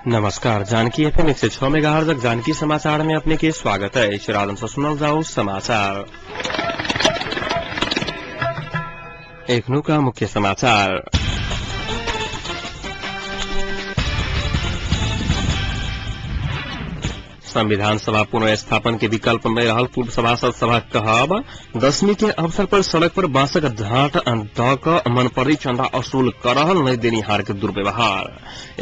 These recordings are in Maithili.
नमस्कार, जानकी एफएम 106 मेगाहर्जक जानकी समाचार में अपने के स्वागत है। सुनल जाओ समाचार। एखनुका मुख्य समाचार। संविधान सभा पुनर्स्थापन के विकल्प में रहल पूर्व सभासद सभा कहब दशमी के अवसर पर सड़क पर बांसक झाट द क मनपरी चंदा असूल कर रहल नहीं देनिहार के दुर्व्यवहार।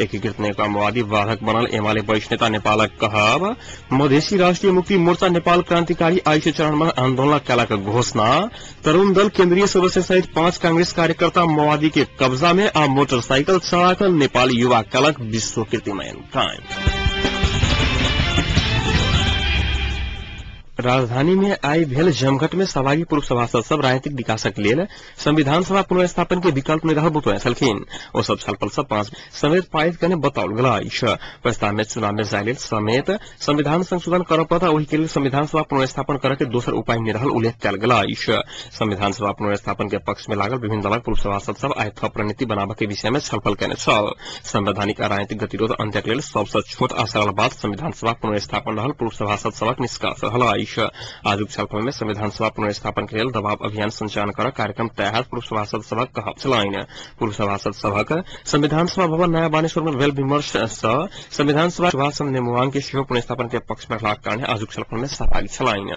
एकीकृत नेता माओवादी बाधक बनल एमाले वरिष्ठ नेता नेपालक कहब मधेसी राष्ट्रीय मुक्ति मोर्चा नेपाल क्रांतिकारी आइसे चरण में आंदोलन कयलक घोषणा। तरुण दल केन्द्रीय सदस्य सहित 5 कांग्रेस कार्यकर्ता माओवादी के कब्जा में आ मोटरसाइकिल चढ़ाकर नेपाली युवा कलक विश्व कीर्तिमान कायम। राजधानी में आई भेल जमघट में सहभागी पूर्व सभासद सब राजनीतिक विकासक लेल संविधान सभा पुनर्स्थापन के विकल्प में रहल बतौने छलखिन। ओ सब छलफल सब 5 समेत पारित कने बताओल गेल अछि। प्रस्ताव में चुनाव में जाय लेल समेत संविधान संशोधन करऽ पड़त, ओहि के लेल संविधान सभा पुनर्स्थापन करऽ के दोसर उपाय नहि रहल उल्लेख कयल गेल अछि। संविधान सभा पुनर्स्थापन के पक्ष में लागल विभिन्न दलक पूर्व सभासद सब आइ थप रणनीति बनाबऽ के विषय में छलफल कयने छल। संवैधानिक आ राजनीतिक गतिरोध अंत्यक लेल सबसँ छोट आ सरल बात संविधान सभा पुनर्स्थापन रहल पूर्व सभासद सभक निष्कर्ष रहल अछि। आजुक छलफल में संविधान सभा पुनर्स्थापन के लेल दबाव अभियान संचालन कर कार्यक्रम तय पूर्व सभासद सभक कहब छलनि। पूर्व सभासद सभक संविधान सभा भवन नया बानेश्वर में भेल विमर्श स संविधान सभा सुभाष चन्द्र नेमुवाङ के सेहो पुनर्स्थापन के पक्ष में रहलाक कारण आजुक छलफल में सहभागी छलनि।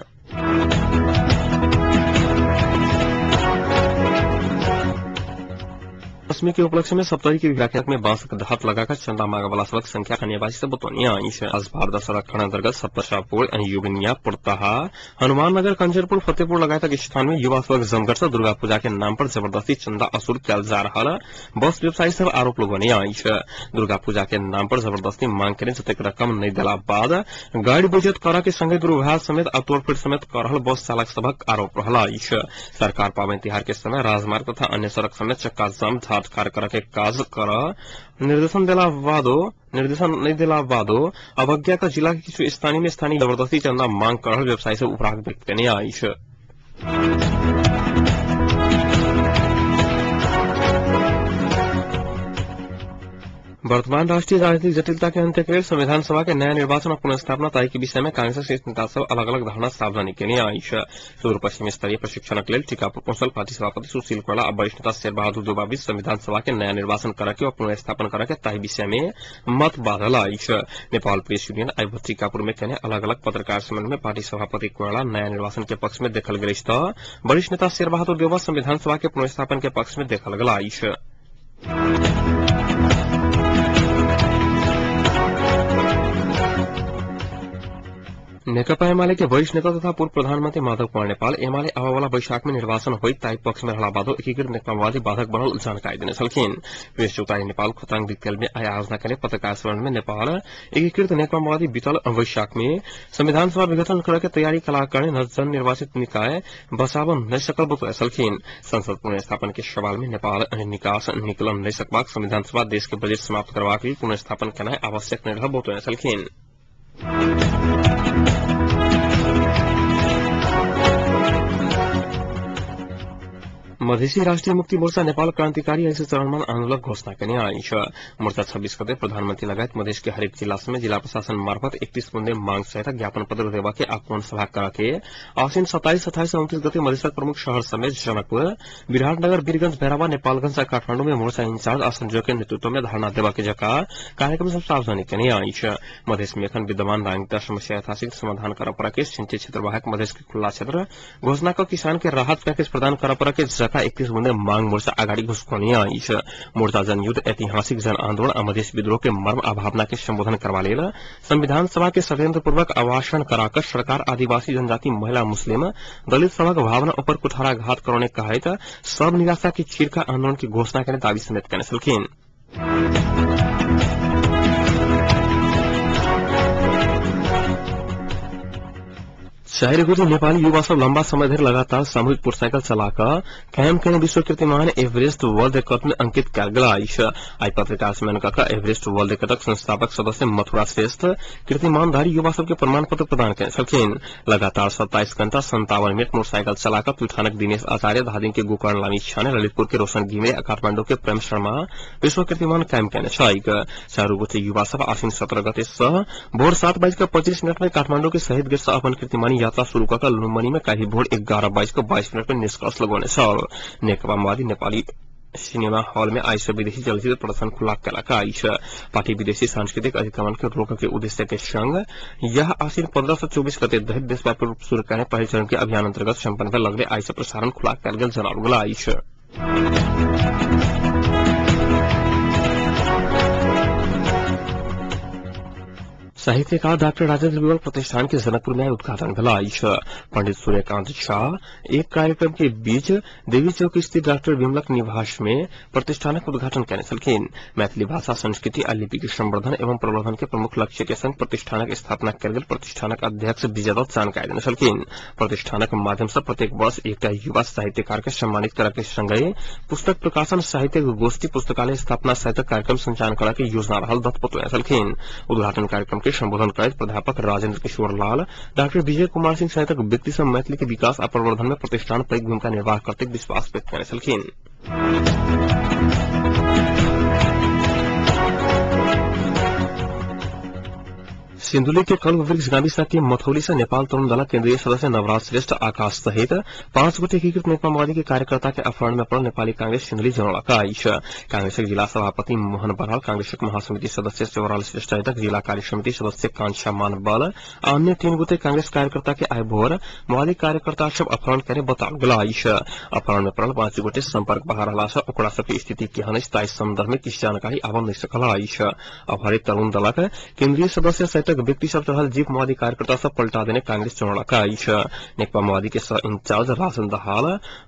दशमी के उपलक्ष्य में सप्तरी के विरासत में बांसक धात लगाकर चंदा मांगे वाला सबक संख्या स्थानीयवासी से बतौनी अछि। आज भारत सड़क खंड अंतर्गत सप्तशापुर, युगनिया, पुरताहा, हनुमाननगर, कंचनपुर, फतेहपुर लगायत स्थान में युवा सबक जमघट से दुर्गा पूजा के नाम पर जबरदस्ती चंदा असूल कयल जा रहा बस व्यवसायी सब आरोप लगौने अछि। दुर्गा पूजा के नाम पर जबरदस्ती मांग करे जतेक रकम नहीं देला बाद गाड़ी बेइज्जत करऽ के संगे दुर्व्यवहार समेत आ तोड़फोड़ समेत कर रहल बस चालक सबक आरोप रहल अछि। सरकार पावनि तिहार के समय राजमार्ग तथा अन्य सड़क समेत चक्का जाम ठार कर के काज कर निर्देशन नहीं देला बादो अवज्ञा का जिला के किछु स्थानीय में स्थानीय जबरदस्ती चंदा मांग कर रहल व्यवसायी सब उपराग व्यक्त केने अछि। वर्तमान राष्ट्रीय राजनीतिक जटिलता के अंत्य के लेल संविधान सभा के नया निर्वाचन और पुनर्स्थापना ताहि के विषय में कांग्रेस शीर्ष नेता सब अलग अलग धारणा सार्वजनिक केने अछि। सुदूर पश्चिम स्तरीय प्रशिक्षणक लेल टीकापुर पहुंचल पार्टी सभापति सुशील कोइराला आ वरिष्ठ नेता शेरबहादुर देउवा बीच संविधान सभा के नया निर्वाचन करऽ के और पुनर्स्थापन करऽ के ताहि विषय में मत बाधल अछि। नेपाल प्रेस यूनियन आइ टीकापुर में केने अलग अलग पत्रकार सम्मेलन में पार्टी सभापति कोइराला नया निर्वाचन के पक्ष में देखल गेल अछि तऽ वरिष्ठ नेता शेरबहादुर देउवा संविधान सभा के पुनर्स्थापन के पक्ष में देखल गेल अछि। नेकपा एमाले के वरिष्ठ नेता तथा पूर्व प्रधानमंत्री माधव कुमार नेपाल एमाले आवावाला बैशाख में निर्वाचन होइत ताहि पक्ष में रहला बादो एकीकृत नेकपा माओवादी बाधक बनल जानकारी देने छलखिन। प्रेस चौतारी नेपाल खोताङ दिक्तेल में आइ आयोजना केने पत्रकार सम्मेलन में नेपाल एकीकृत नेकपा माओवादी बीतल वैशाख में संविधान सभा विघटन करे के तैयारी कला कारण जन निर्वाचित निकाय बचावन नहीं सकल बतौने छलखिन। संसद पुनर्स्थापन के सवाल में नेपाल निकास निकलन नहीं सकबाक संविधान सभा देश के बजट समाप्त करबाक लेल पुनर्स्थापन केनाइ आवश्यक नहीं रहल बतौने छलखिन। मधेसी राष्ट्रीय मुक्ति मोर्चा नेपाल क्रांतिकारी ऐसे चरणमान आंदोलन घोषणा केने अछि। मोर्चा 26 गते प्रधानमंत्री लगायत मधेश के हरेक जिला समेत जिला प्रशासन मार्फत 31 बुंदे मांग सहित ज्ञापन पत्र देवा के आह्वान सभा करा के आसिन 27, 28, 29 गते मधेशक प्रमुख शहर समेत जनकपुर, विराटनगर, वीरगंज, भैरवा, नेपालगंज आ काठमांडू में मोर्चा इंचार्ज आ संयोजक के नेतृत्व में धरना देवा के जका कार्यक्रम सब सार्वजनिक केने अछि। मधेश में एखन विद्यमान राजनीतिक समस्या यथाशीघ्र समाधान करऽ पड़ऽ के सिंचित क्षेत्र बाहेक मधेश के खुल्ला क्षेत्र घोषणा क किसान के राहत पैकेज प्रदान करऽ पड़ऽ के जका 31 बुंदे मांग मोर्चा अगाडि घुसकौने अछि। मोर्चा जनयुद्ध ऐतिहासिक जन आंदोलन आ मधेश विद्रोह के मर्म आ भावना के संबोधन करबा लेल संविधान सभा के षड्यंत्र पूर्वक आवासन कराकर सरकार आदिवासी जनजाति महिला मुस्लिम दलित सभक भावना ऊपर कुठाराघात करौने कहैत सब निराशा के चीरका आंदोलन की घोषणा केने दावी समेत केने छलखिन। 4 गोटे नेपाली युवा सब लंबा समय धरि लगातार सामूहिक मोटरसाइकिल चलाकऽ कायम केने विश्व कीर्तिमान एवरेस्ट वर्ल्ड रिकॉर्ड में अंकित कयल गेल अछि। आइ पत्रकार सम्मेलन कऽ कऽ एवरेस्ट वर्ल्ड रिकॉर्डक संस्थापक सदस्य मथुरा श्रेष्ठ कीर्तिमानधारी युवा सबके प्रमाण पत्र प्रदान केने छलखिन। लगातार 27 घंटा 57 मिनट मोटरसाइकिल चलाकऽ प्युठानक दिनेश आचार्य, धादिङ के गोकर्ण लामी छाने, ललितपुर के रोशन घिमिरे आ काठमाडौँ के प्रेम शर्मा विश्व कीर्तिमान कायम केने छैक। 4 गोटे युवा सब आश्विन 17 गते सँ भोर 7:25 में काठमाडौँ के शहीद गेट सँ अपन कीर्तिमानी यात्रा शुरू कऽ लुम्बनी में काल्हि भोर 11:22 में निष्कर्ष लगौने छल। नेकपा माओवादी नेपाली सिनेमा हॉल में आइ सँ विदेशी चलचित्र प्रदर्शन खुला केलक अछि। पार्टी विदेशी सांस्कृतिक अतिक्रमण के रोक के उद्देश्य के संग यह आश्विन 15 से 24 गते धरि देशव्यापी रूप शुरू कयने पहिल चरण के अभियान अंतर्गत सम्पन्न भेल लगले आइ सँ प्रसारण खुला कयल गेल जनाओल गेल अछि। साहित्यकार डाक्टर राजेन्द्र विमल प्रतिष्ठान के जनकपुर में उद्घाटन भेल अछि। पंडित सूर्यकांत झा एक कार्यक्रम के बीच देवी चौक स्थित डाक्टर विमलक निवास में प्रतिष्ठानक उद्घाटन केने छलखिन। मैथिली भाषा, संस्कृति आ लिपि के संवर्धन एवं प्रवर्धन के प्रमुख लक्ष्य के संग प्रतिष्ठानक स्थापना कयल गेल प्रतिष्ठानक अध्यक्ष विजय दत्त जानकारी देने छलखिन। प्रतिष्ठानक माध्यम से प्रत्येक वर्ष एकटा युवा साहित्यकार के सम्मानित करय के संगहि पुस्तक प्रकाशन, साहित्यिक गोष्ठी, पुस्तकालय स्थापना सहित कार्यक्रम संचालन करय के योजना रहल दत्त बतौने छलखिन। उद्घाटन कार्यक्रम के संबोधन करैत प्राध्यापक राजेंद्र किशोर लाल, डाक्टर विजय कुमार सिंह सहितक व्यक्ति सब मैथिली के विकास आ प्रवर्धन में प्रतिष्ठान पैघ भूमिका निर्वाह करते विश्वास व्यक्त केने छलखिन। सिन्धुली के कल्पवृक्ष गाविसा के मथौली से नेपाल तरुण दलक केन्द्रीय सदस्य नवराज श्रेष्ठ आकाश सहित 5 गोटे एकीकृत नेकपा माओवादी के कार्यकर्ता के अपहरण में पड़ल नेपाली कांग्रेस सिन्धुली जनौलक अछि। कांग्रेसक जिला सभापति मोहन बराल, कांग्रेसक महासमिति सदस्य सेवराल श्रेष्ठ सहितक जिला कार्य समिति सदस्य कांक्षा मान बल आ अन्य 3 गोटे कांग्रेस कार्यकर्ता के आइ भोर माओवादी कार्यकर्ता सब अपहरण करे बताओल गेल अछि। अपहरण में पड़ल 5 गोटे संपर्क बाहर रहला सँ ओकरा सबके स्थिति केहन अछि ताहि संदर्भ में किछु जानकारी आबऽ नहि सकल अछि। अपहरित तरुण दलक केन्द्रीय सदस्य सहितक व्यक्ति सब चढ़ल जीप माओवादी कार्यकर्ता सब पलटा देने कांग्रेस जनौलक अछि। नेकपा माओवादी के सह इंचार्ज राजन दाहाल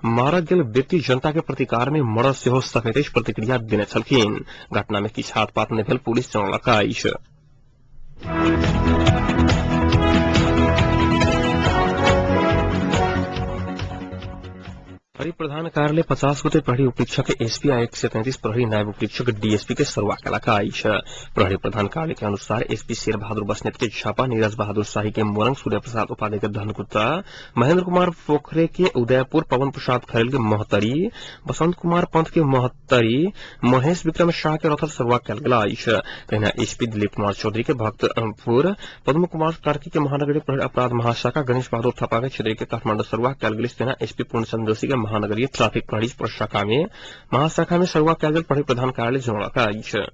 मारल गेल व्यक्ति जनता के प्रतिकार में मरल सेहो सकैत अछि प्रतिक्रिया देने छलखिन। घटना में किछु हाथपात नहि भेल पुलिस जनौलक अछि। प्रहरी प्रधान कार्यालय 50 गोटे प्रहरी उपरीक्षक एसपी आ 133 प्रहरी नायब उपरीक्षक डीएसपी के सरुआ केलक अछि। प्रहरी प्रधान कार्यालय के अनुसार एसपी शेर बहादुर बस्नेत के झापा, नीरज बहादुर शाही के मोरंग, सूर्य प्रसाद उपाध्याय के धनकुटा, महेंद्र कुमार पोखरे के उदयपुर, पवन प्रसाद खरेल के महोत्तरी, बसंत कुमार पंत के महोत्तरी, महेश विक्रम शाह के रौतहट सरुआ कयल गेल अछि। तहिना एसपी दिलीप कुमार चौधरी के भक्तपुर, पद्म कुमार कार्की के महानगरीय प्रहरी अपराध महाशाखा, गणेश बहादुर थापा के क्षेत्रीय के काठमांडू सरुआ कयल गेल। तहिना एसपी पूर्णचंद्र जोशी के महानगरीय ट्रैफिक प्रहरी प्रशाखा में महाशाखा में सरुआ कयल गेल प्रहरी प्रधान कार्यालय जनौलक अछि।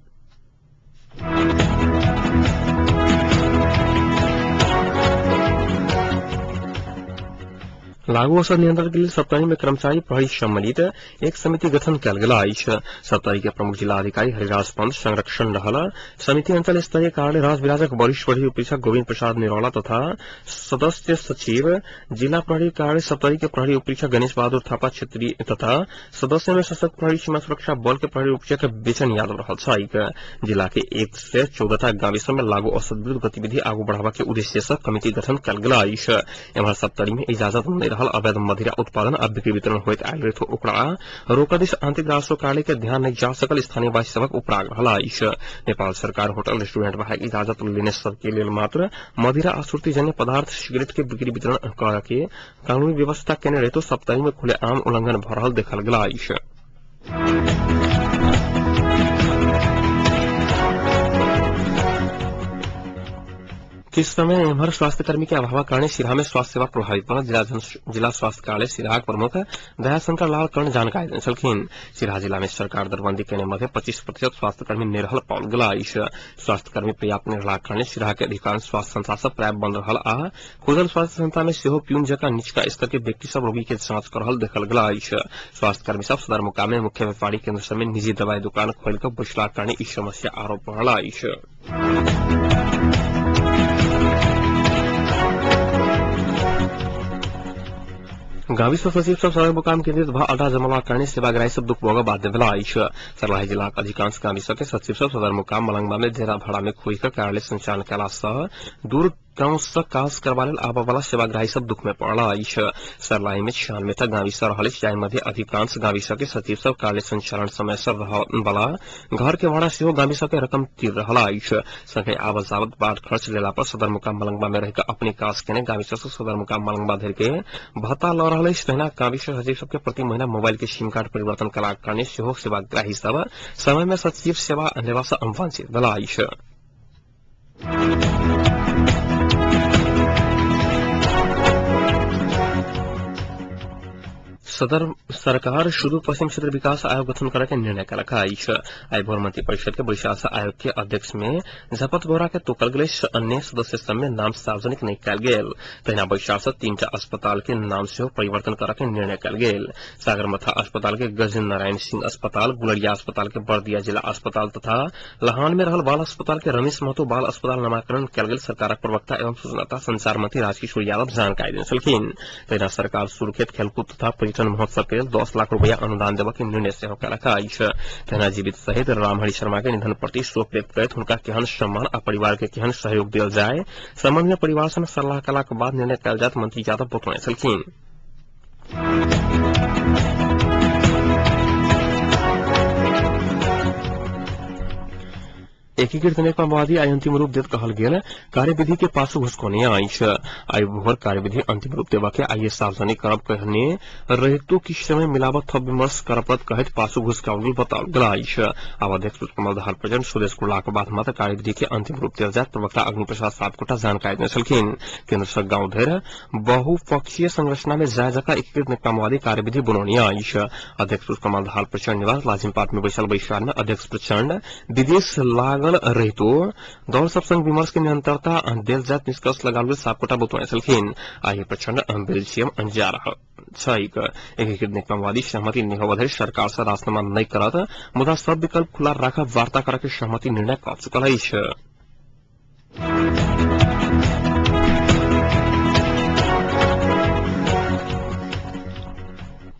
लागू औषध नियंत्रण के लिए सप्तरी में कर्मचारी प्रहरी सम्मिलित एक समिति गठन कयल गेल अछि। सप्तरी के प्रमुख जिला अधिकारी हरिराज पंत संरक्षण रहल समिति अंचल स्तरीय कार्यालय राजविराजक वरिष्ठ प्रहरी उपरीक्षक गोविंद प्रसाद निरौला तथा सदस्य सचिव जिला प्रहरी कार्यालय सप्तरी के प्रहरी उपरीक्षक गणेश बहादुर थापा क्षेत्रीय तथा सदस्य में सशस्त्र प्रहरी सीमा सुरक्षा बल के प्रहरी उपरीक्षक बेचन यादव रहल छैक। जिला के 114 गाविस में लागू औषध विरुद्ध गतिविधि आगू बढ़ावा के उद्देश्य से कमिटी गठन कयल गेल अछि। एम्हर सप्तरी में इजाजत नहि रहल अवैध मदिरा उत्पादन आ बिक्री वितरण होइत आयल रहे ओकरा रोकऽ दिस आंतरिक राजस्व कार्यालय के ध्यान नहि जा सकल स्थानीयवासी सभक उपराग रहल अछि। नेपाल सरकार होटल रेस्टोरेंट बाहेक इजाजत लेने सबके लेल मात्र मदिरा आ सुर्तीजन्य पदार्थ सिगरेट के बिक्री वितरण करऽ के कानूनी व्यवस्था केने रहितो सप्तरी में खुलेआम उल्लंघन भऽ रहल देखल गेल अछि। किस समय एम्हर स्वास्थ्यकर्मी के अभावक कारणे सिराहा में स्वास्थ्य सेवा प्रभावित बनल जिला स्वास्थ्य कार्यालय सिराहाक प्रमुख दयाशंकर लाल कर्ण जानकारी देने छलखिन। सिराहा जिला में सरकार दरबंदी केने मध्य 25% स्वास्थ्यकर्मी नहि रहल पाओल गेल अछि। स्वास्थ्यकर्मी पर्याप्त नहि रहलाक कारणे सिराहा के अधिकांश स्वास्थ्य संस्था सब प्राय बंद रहल आ खुजल स्वास्थ्य संस्था में सेहो प्यून जकाँ निचका स्तर के व्यक्ति सब रोगी के जांच कऽ रहल देखल गेल अछि। स्वास्थ्यकर्मी सब सदरमुकाम में मुख्य व्यापारी केन्द्र सब में निजी दवाई दुकान खोलि कऽ बैसलाक कारणे ई समस्या आरो बढ़ल अछि। गाविस सचिव सब सदरमुकाम केन्द्रित भऽ अड्डा जमलाक कारणे सेवाग्राही सब दुख भोगऽ बाध्य भेल अछि। सर्लाही जिलाक अधिकांश गाविस के सचिव सब सदरमुकाम मलंगवा में डेरा भाड़ा में खोजि कऽ कार्यालय संचालन कयला सँ दूर गांव से काज करबा लेल आबय वाला सेवाग्राही सब दुख में पड़ल अछि। सर्लाही में 96 टा गाविस रहल अछि, जाहि मध्ये अधिकांश गाविस के सचिव सब कार्य संचालन समय से रहल वाला घर के भाड़ा सेहो गाविस के रकम तिर रहल अछि। संगे आवत जावत बाट खर्च लेला पर सदरमुकाम मलंगवा में रहिक अपने काज केने गाविस से सदरमुकाम मलंगवा धरि के भत्ता ल रहल अछि। तहिना गाविस सचिव सबके प्रति महीना मोबाइल के सिम कार्ड परिवर्तन कलाक कारणे सेहो सेवाग्राही सब समय में सचिव सेवा लेवा से वंचित भेल अछि। सदर सरकार सुदूर पश्चिम क्षेत्र विकास आयोग गठन करे के निर्णय कलक अछि। आइ भोर मंत्री परिषद के बैसार से आयोग के अध्यक्ष में झपत गोरा के तोकल गेल, अन्य सदस्य सब में नाम सार्वजनिक नहीं कयल गेल। तहिना बैसार से 3टा अस्पताल के नाम सेहो परिवर्तन करे के निर्णय कयल गेल। सागरमाथा अस्पताल के गजेन्द्र नारायण सिंह अस्पताल, गुलरिया अस्पताल के बर्दिया जिला अस्पताल तथा लहान में रहल बाल अस्पताल के रमेश महतो बाल अस्पताल नामाकरण कयल गेल सरकारक प्रवक्ता एवं सूचना संचार मंत्री राजकिशोर यादव जानकारी देने छलखिन। तहिना सरकार सुर्खेत खेलकूद तथा पर्यटन महोत्सव के लेल 10 लाख रुपया अनुदान देबय के निर्णय सेहो कयलक अछि। तहिना जीवित शहीद रामहरि शर्मा के निधन प्रति शोक व्यक्त करैत हुनका केहन सम्मान आ परिवार के केहन सहयोग देल जाय संबंध में परिवार संग सलाह कयलाक बाद निर्णय कयल जायत मंत्री यादव बतौने छलखिन। एकीकृत नेकपा माओवादी आइ अंतिम रूप देत कहल गेल कार्यविधि के पाछू घुसकौने अछि। आइ भोर कार्यविधि अंतिम रूप देबा के आइ सार्वजनिक करब कहने रहितो किछु समय मिलावत थप विमर्श करब पड़त कहैत पाछू घुसकाओल गेल बताओल गेल अछि। आब अध्यक्ष पुष्पकमल दाहाल प्रचण्ड स्वदेश घुरलाक बाद मात्र कार्यविधि के अंतिम रूप देल जायत प्रवक्ता अग्निप्रसाद सापकोटा जानकारी देने छलखिन। केन्द्र सँ गांव धरि बहुपक्षीय संरचना में जाय जकाँ एकीकृत नेकपा माओवादी कार्यविधि बनौने अछि। अध्यक्ष पुष्पकमल दाहाल प्रचण्ड निवास लाजिमपाट में बैसल बैसार में अध्यक्ष प्रचण्ड विदेश लागल रहितो दल सब संग विमर्श के निरंतरता देल जात निष्कर्ष लगाओल सापकोटा बतौने छलखिन। आइ प्रचण्ड बेल्जियम जा रहल छैक। एकीकृत नेकपा माओवादी सहमति नहि होबय धरि सरकार से राजनामा नहि करत, मुदा सब विकल्प खुला राखब वार्ता करऽ के सहमति निर्णय कऽ चुकल अछि।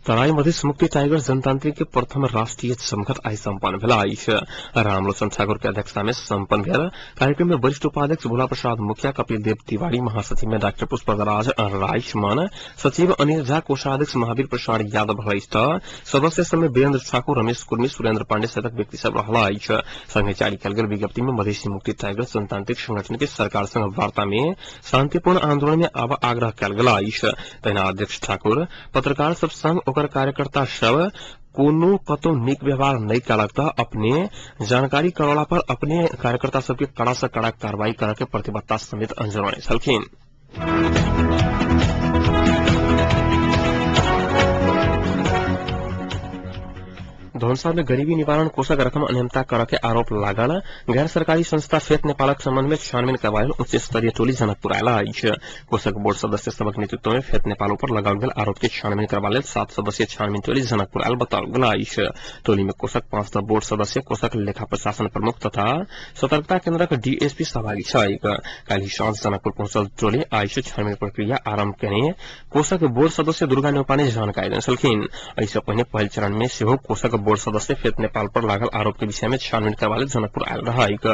तराई मधेश मुक्ति टाइगर जनतांत्रिक के प्रथम राष्ट्रीय जमघट आइ सम्पन्न भेल अछि। रामलोचन ठाकुर के अध्यक्षता में सम्पन्न भेल कार्यक्रम में वरिष्ठ उपाध्यक्ष भोला प्रसाद मुखिया, कपिल देव तिवारी, महासचिव में डाक्टर पुष्पराज रायमान, सचिव अनिल झा, कोषाध्यक्ष महावीर प्रसाद यादव रहल अछि। सदस्य सब में वीरेन्द्र ठाकुर, रमेश कुर्मी, सुरेन्द्र पाण्डे सहितक व्यक्ति सब रहल अछि। संगे जारी कयल गेल विज्ञप्ति में मधेसी मुक्ति टाइगर जनतांत्रिक संगठन के सरकार संग वार्ता में शांतिपूर्ण आंदोलन में आब आग्रह कयल गेल अछि। तहिना अध्यक्ष ठाकुर पत्रकार सब संग ओकर कार्यकर्ता सब कोनो कतौ नीक व्यवहार नहि कयलक तऽ अपने जानकारी करौला पर अपने कार्यकर्ता सबके कड़ा से कड़ा कार्रवाई करऽ के प्रतिबद्धता समेत जनौने छलखिन। धौंसा में गरीबी निवारण कोषक रकम अनियमितता करऽ के आरोप लागल गैर सरकारी संस्था फेत नेपालक संबंध में छानबीन करबा लेल उच्च स्तरीय टोली जनकपुर आयल अछि। कोषक बोर्ड सदस्य सबक नेतृत्व में फेत नेपाल पर लगाओल गेल आरोप के छानबीन करबा लेल 7 सदस्यीय छानबीन टोली जनकपुर आयल बताओल गेल अछि। टोली में कोषक 5 बोर्ड सदस्य, कोषक लेखा प्रशासन प्रमुख तथा सतर्कता केन्द्रक डीएसपी सहभागी छैक। काल्हि साँझ जनकपुर पहुंचल टोली आइ से छानबीन प्रक्रिया आरंभ केने कोषक बोर्ड सदस्य दुर्गा न्यौपाने जानकारी देने छलखिन। एहि पहिने पहिल चरण में सेहो कोषक बोर्ड सदस्य फेत नेपाल पर लागल आरोप के विषय में छानबीन करबा लेल जनकपुर आयल रहैक।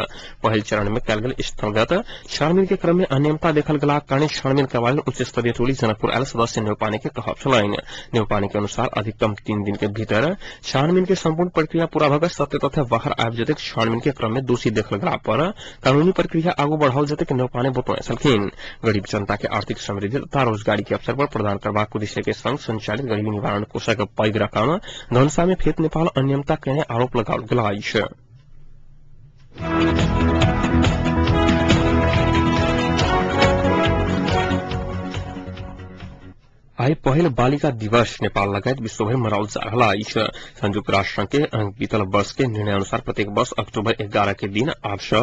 पहिल चरण में कयल गेल स्थलगत छानबीन के क्रम में अनियमितता देखल गेलाक कारणे छानबीन करबा लेल उच्च स्तरीय टोली जनकपुर आयल सदस्य न्यौपाने के कहब छलनि। न्यौपाने के अनुसार अधिकतम 3 दिन के भीतर छानबीन के संपूर्ण प्रक्रिया पूरा भऽ सत्य तथ्य बाहर आबि जेतैक। छानबीन के क्रम में दोषी देखल गेला पर कानूनी प्रक्रिया आगू बढ़ाओल जेतैक न्यौपाने बतौने छलखिन। गरीब जनता के आर्थिक समृद्धि तथा रोजगारी के अवसर पर प्रदान करबाक उद्देश्य के संग संचालित गरीबी निवारण कोषक पैघ रकम धनसा में फेत नेपाल अनियमितता केने आरोप लगाओल गेल अछि। आइ पहिल बालिका दिवस नेपाल लगायत विश्वभरि मनाओल जा रहल अछि। संयुक्त राष्ट्र संघ के बीतल वर्ष के निर्णय अनुसार प्रत्येक वर्ष अक्टूबर 11 के दिन आब सँ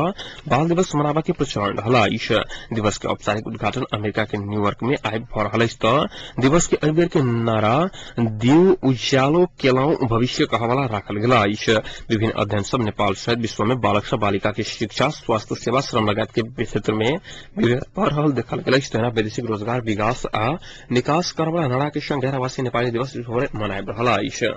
बाल दिवस मनाबऽ के प्रचलन रहल अछि। दिवस के औपचारिक उद्घाटन अमेरिका के न्यूयॉर्क में आइ भऽ रहल अछि तऽ दिवस के एहि बेर के नारा दिउ उज्यालो केलौं भविष्य कहवाला राखल गेल अछि। विभिन्न अध्ययन सब नेपाल सहित विश्व में बालक सँ बालिका के शिक्षा, स्वास्थ्य सेवा, श्रम लगायत के क्षेत्र में विभेद भऽ रहल देखल गेल अछि। तहिना वैदेशिक रोजगार विकास आ निकास करबला नारा के संग गैर आवासीय नेपाली दिवस विश्वभरि मनाबि रहल अछि।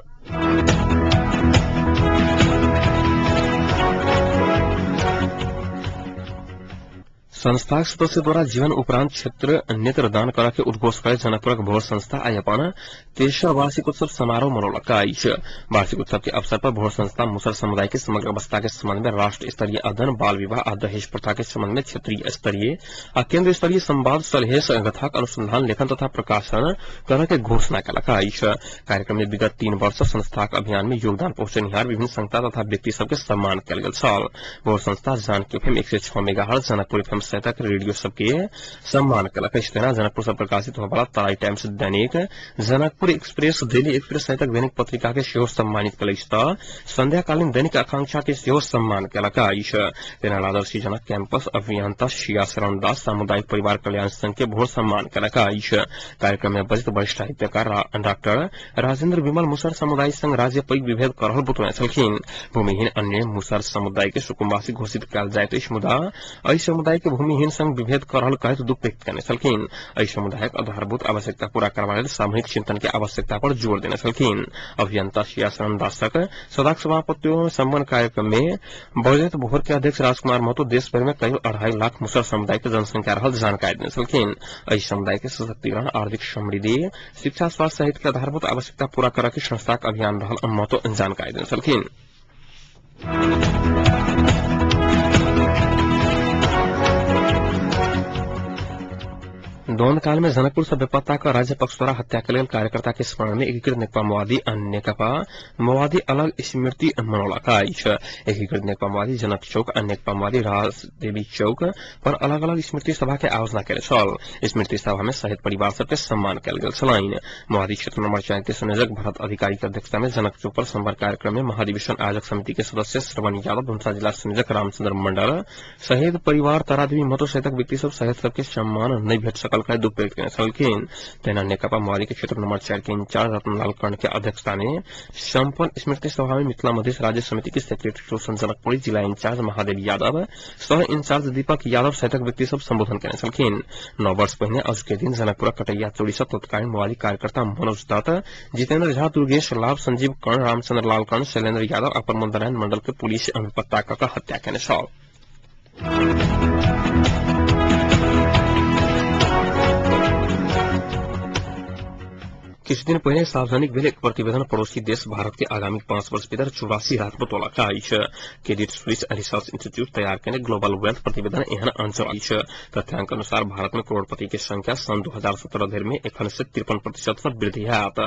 संस्थाक सदस्य द्वारा जीवन उपरांत क्षेत्र नेत्रदान करा के उद्घोष करे जनकपुरक भोर संस्था आई अपन तेसर वार्षिकोत्सव समारोह मनौलक अछि। वार्षिक उत्सव के अवसर पर भोर संस्था मुसहर समुदाय के समग्र अवस्था के संबंध में राष्ट्र स्तरीय अध्ययन, बाल विवाह आ दहेज प्रथा के संबंध में क्षेत्रीय स्तरीय आ केंद्र स्तरीय संवाद सलहेश कथाक अनुसंधान लेखन तथा प्रकाशन करऽ के घोषणा केलक अछि। कार्यक्रम में विगत 3 वर्ष संस्थाक अभियान में योगदान पहुंचनिहार विभिन्न संस्था तथा व्यक्ति सबके सम्मान कयल गेल छल। भोर संस्था Janaki FM 106 megahertz, Janakpur FM सहितक रेडियो सबके सम्मान केलक अछि। तेना जनकपुर से प्रकाशित होबला तराई टाइम्स दैनिक, जनकपुर एक्सप्रेस, डेली एक्सप्रेस सहितक दैनिक पत्रिका के सेहो सम्मानित केलक अछि त संध्याकालीन दैनिक आकांक्षा के सेहो सम्मान केलक अछि। तेना राजर्षि जनक कैंपस अभियंता शिया शरण दास सामुदायिक परिवार कल्याण संघ के भोर सम्मान केलक अछि। कार्यक्रम में बजत वरिष्ठ साहित्यकार डॉक्टर राजेंद्र विमल मुसहर समुदाय संग राज्य पैघ विभेद कर रहल बतौने छलखिन। भूमिहीन अन्य मुसहर समुदाय के सुकुम्बासी घोषित कयल जाइत अछि, मुदा एहि समुदाय के भूमिहीन संग विभेद कर रहल कहैत दुख व्यक्त केने छलखिन। एहि समुदायक आधारभूत आवश्यकता पूरा करबा लेल सामूहिक चिंतन के आवश्यकता पर जोर देने छलखिन। अभियंता शिया शरण दासक सदाक सभापतित्व में सम्पन्न कार्यक्रम में बजैत भोर के अध्यक्ष राजकुमार महतो देश भर में करीब 2.5 लाख मुसहर समुदाय के जनसंख्या रहल जानकारी देने छलखिन। एहि समुदाय के सशक्तिकरण, आर्थिक समृद्धि, शिक्षा, स्वास्थ्य सहित के आधारभूत आवश्यकता पूरा करऽ के संस्थाक अभियान रहल महतो जानकारी देने छलखिन। द्वंद काल में जनकपुर से बेपत्ता का राज्य पक्ष द्वारा हत्या के लेल कार्यकर्ता के स्मरण में एकीकृत नेकपा माओवादी आ नेकपा माओवादी अलग स्मृति मनौलक अछि। एकीकृत नेकपा माओवादी जनक चौक आ नेकपा माओवादी राजदेवी चौक पर अलग अलग स्मृति सभा के आयोजना केने छल। स्मृति सभा में शहीद परिवार सबके सम्मान कयल गेल छलनि। माओवादी क्षेत्र नंबर 4 के संयोजक भरत अधिकारी के अध्यक्षता में जनक चौक पर संपर्क कार्यक्रम में महाधिवेशन आयोजक समिति के सदस्य श्रवण यादव, धनुषा जिला संयोजक रामचंद्र मंडल, शहीद परिवार तारादेवी महतो सहितक व्यक्ति सब शहीद सबके सम्मान नहीं भेट सकल दुख व्यक्त केने छलखिन। तहिना नेकपा माओवादी के क्षेत्र नंबर 4 के इंचार्ज रतनलाल कर्ण के अध्यक्षता में सम्पन्न स्मृति सभा में मिथिला मधेश राज्य समिति के सेक्रेटरी रोशन जनकपुरी, जिला इंचार्ज महादेव यादव, सह इंचार्ज दीपक यादव सहितक व्यक्ति सब संबोधन केने छलखिन। 9 वर्ष पहिने आज के दिन जनकपुर कटैया चोरी से तत्कालीन माओवादी कार्यकर्ता मनोज दत्त, जितेंद्र झा, दुर्गेश लाभ, संजीव कर्ण, रामचंद्र लाल कर्ण, शैलेन्द्र यादव आ प्रमोद नारायण मंडल के पुलिस बेपत्ता कऽ हत्या केने छल। किछु दिन पहिने सार्वजनिक भेल एक प्रतिवेदन पड़ोसी देश भारत के आगामी 5 वर्ष भीतर 84 लाख बतौलक अछि। क्रेडिट स्विस रिसर्च इंस्टीट्यूट तैयार केने ग्लोबल वेल्थ प्रतिवेदन एहन अंचल अछि। तथ्यांक अनुसार भारत में करोड़पति के संख्या सन 2017 धरि में एखन से 53% से वृद्धि होयत।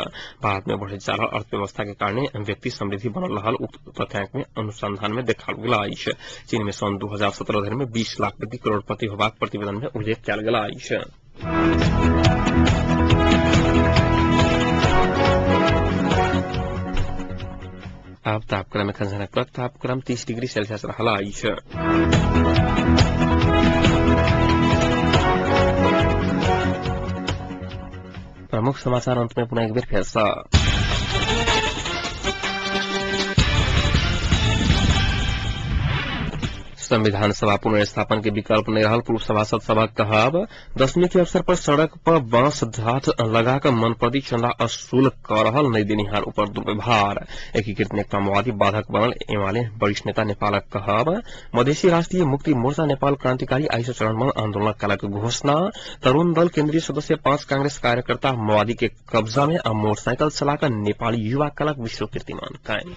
भारत में बढ़ैत जा रहल अर्थव्यवस्था के कारणे व्यक्ति समृद्धि बनल रहल उक्त तथ्यांक में अनुसंधान में देखाओल गेल अछि। चीन में सन 2017 धरि में 20 लाख व्यक्ति करोड़पति होबाक प्रतिवेदन में उल्लेख कयल गेल अछि। आब तापक्रम एखन जनकपुरक तापक्रम 30 डिग्री सेल्सियस रहल अछि। प्रमुख समाचार अंत में पुनः एक बेर फेर सँ। संविधान सभा पुनर्स्थापन के विकल्प नहीं रहल पूर्व सभासद सभक कहब। दशमी के अवसर पर सड़क पर बांस ढाठ लगाकर मनप्रति चंदा असूल कर रहल नहीं देनिहार ऊपर दुर्व्यवहार। एकीकृत नेकपा माओवादी बाधक बनल एमाले वरिष्ठ नेता नेपालक कहब। मधेसी राष्ट्रीय मुक्ति मोर्चा नेपाल क्रांतिकारी आई से चरणबद्ध आंदोलन कलक घोषणा। तरुण दल केंद्रीय सदस्य 5 कांग्रेस कार्यकर्ता माओवादी के कब्जा में आ मोटरसाइकिल चलाकर नेपाली युवा कलक विश्व कीर्तिमान कायम।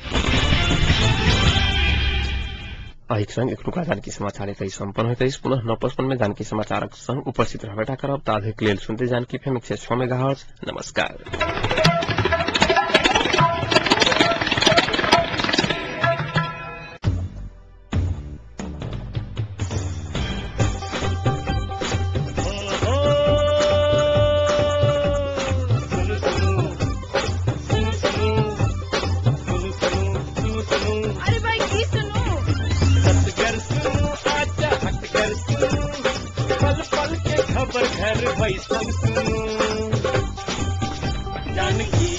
एहिक संग एखनुका जानकी समाचार एतहि सम्पन्न होइत अछि। पुनः 9:55 में जानकी समाचारक संग उपस्थित रहबेटा करब। ताधरिक लेल सुनते जानकी एफएम 106 मेगाहर्ट्ज। नमस्कार। जानकी